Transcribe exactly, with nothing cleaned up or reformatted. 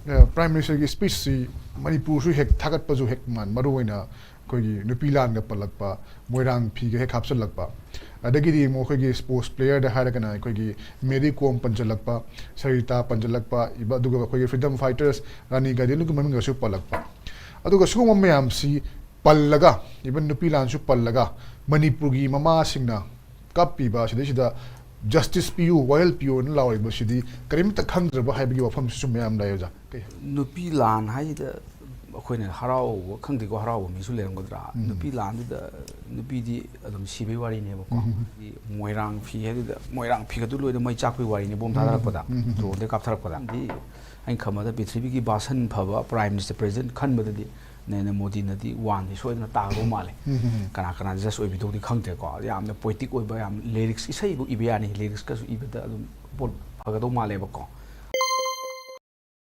Prime ꯃꯤꯅꯤꯁꯇꯔꯒꯤ ꯁ꯭ꯄꯤꯆꯁꯤ ꯃꯅꯤꯄꯨꯔꯁꯨ ꯍꯦꯛ ꯊꯥꯒꯠꯄꯁꯨ ꯍꯦꯛ ꯃꯥꯟ, ꯃꯔꯨ ꯑꯣꯏꯅ ꯑꯩꯈꯣꯏꯒꯤ ꯅꯨꯄꯤ ꯂꯥꯟꯒ ꯄꯜꯂꯛꯄ, ꯃꯣꯏꯔꯥꯡ ꯐꯤꯒ ꯍꯦꯛ ꯍꯥꯞꯆꯤꯜꯂꯛꯄ, ꯑꯗꯒꯤꯗꯤ ꯑꯃꯨꯛ ꯑꯩꯈꯣꯏꯒꯤ ꯁ꯭ꯄꯣꯔꯠꯁ ꯄ꯭ꯂꯦꯌꯔꯗ ꯍꯥꯏꯔꯒꯅ ꯑꯩꯈꯣꯏꯒꯤ ꯃꯦꯔꯤ ꯀꯣꯝ ꯄꯟꯁꯤꯜꯂꯛꯄ, ꯁꯔꯤꯇꯥ ꯄꯟꯁꯤꯜꯂꯛꯄ, ꯏꯕ-, ꯑꯗꯨꯒ ꯑꯩꯈꯣꯏꯒꯤ ꯐ꯭ꯔꯤꯗꯝ ꯐꯥꯏꯇꯔꯁ ꯔꯥꯅꯤ ꯒꯥꯏꯗꯦꯟꯂꯤꯌꯥꯒꯤ ꯃꯃꯤꯡꯒꯁꯨ ꯄꯜꯂꯛꯄ꯫ ꯑꯗꯨꯒ ꯁꯤꯒꯨꯝꯕ ꯃꯌꯥꯝꯁꯤ ꯄꯜꯂꯒ, ꯏꯕꯟ ꯅꯨꯄꯤ ꯂꯥꯟꯁꯨ ꯄꯜꯂꯒ, ꯃꯅꯤꯄꯨꯔꯒꯤ ꯃꯃꯥꯁꯤꯡꯅ ꯀꯞꯄꯤꯕ, ꯁꯤꯗꯩꯁꯤꯗ ꯖꯁꯇꯤꯁ ꯄꯤꯌꯨ, ꯋꯥꯌꯦꯜ ꯄꯤꯌꯨꯅ ꯂꯥꯎꯔꯤꯕꯁꯤꯗꯤ ꯀꯔꯤꯝꯇ ꯈꯪꯗ꯭ꯔꯕ ꯍꯥꯏꯕꯒꯤ ꯋꯥꯐꯝꯁꯤꯁꯨ ꯃꯌꯥꯝ ꯂꯩ, ꯑꯣꯖꯥ꯫ ꯀꯩ? ꯅꯨꯄꯤ ꯂꯥꯟ ꯍꯥꯏꯁꯤꯗ ꯑꯩꯈꯣꯏꯅ ꯍꯔꯥꯎꯕ, ꯈꯪꯗꯦꯀꯣ, ꯍꯔꯥꯎꯕ ꯃꯤꯁꯨ ꯂꯩꯔꯝꯒꯗ꯭ꯔꯥ? ꯎꯝ꯫ ꯅꯨꯄꯤ ꯂꯥꯟꯗꯨꯗ ꯅꯨꯄꯤꯗꯤ ꯑꯗꯨꯝ ꯁꯤꯕꯩ ꯋꯥꯔꯤꯅꯦꯕꯀꯣ꯫ ꯎꯝ꯫ ꯍꯥꯏꯗꯤ ꯃꯣꯏꯔꯥꯡ ꯐꯤ ꯍꯥꯏꯗꯨꯗ, ꯃꯣꯏꯔꯥꯡ ꯐꯤ ꯈꯛꯇ ꯂꯣꯏꯅ ꯃꯩ ꯆꯥꯛꯄꯩ ꯋꯥꯔꯤꯅꯦ, ꯕꯣꯝ ꯎꯝ, ꯊꯥꯗꯔꯛꯄꯗ, ꯎꯝ, ꯎꯝ, ꯎꯝ꯫ ꯗ꯭ꯔꯣꯟꯗꯩ ꯀꯥꯞꯊꯔꯛꯄꯗ꯫ ꯍꯥꯏꯗꯤ ꯑꯩꯅ ꯈꯟꯕꯗ ꯄ꯭ꯔꯤꯊꯤꯕꯤꯒꯤ ꯚꯥꯁꯟ ꯐꯕ ꯄ꯭ꯔꯥꯏꯝ ꯃꯤꯅꯤꯁꯇꯔ, ꯄ꯭ꯔꯦꯁꯤꯗꯦꯟꯠ ꯈꯟꯕꯗꯗꯤ ꯅꯔꯦꯟꯗ꯭ꯔ ꯃꯣꯗꯤꯅꯗꯤ ꯋꯥꯟꯗꯤ ꯁꯣꯏꯗꯅ ꯇꯥꯒꯗꯧ ꯃꯥꯜꯂꯦ꯫ ꯎꯝ, ꯎꯝ, ꯎꯝ꯫ ꯀꯅꯥ ꯀꯅꯥ ꯖꯁ ꯑꯣꯏꯕꯤꯗꯧꯗꯤ ꯈꯪꯗ꯭ꯔꯦꯀꯣ꯫ ꯌꯥꯝꯅ ꯄꯣꯏꯇꯤꯛ ꯑꯣꯏꯕ, ꯌꯥꯝ ꯂꯤꯔꯤꯛꯁ, ꯏꯁꯩꯕꯨ ꯏꯕ ꯌꯥꯅꯤ, ꯂꯤꯔꯤꯛꯁꯀꯁꯨ ꯏꯕꯗ ꯑꯗꯨꯝ ꯄꯣꯠ ꯐꯒꯗꯧ ꯃꯥꯜꯂꯦꯕꯀꯣ꯫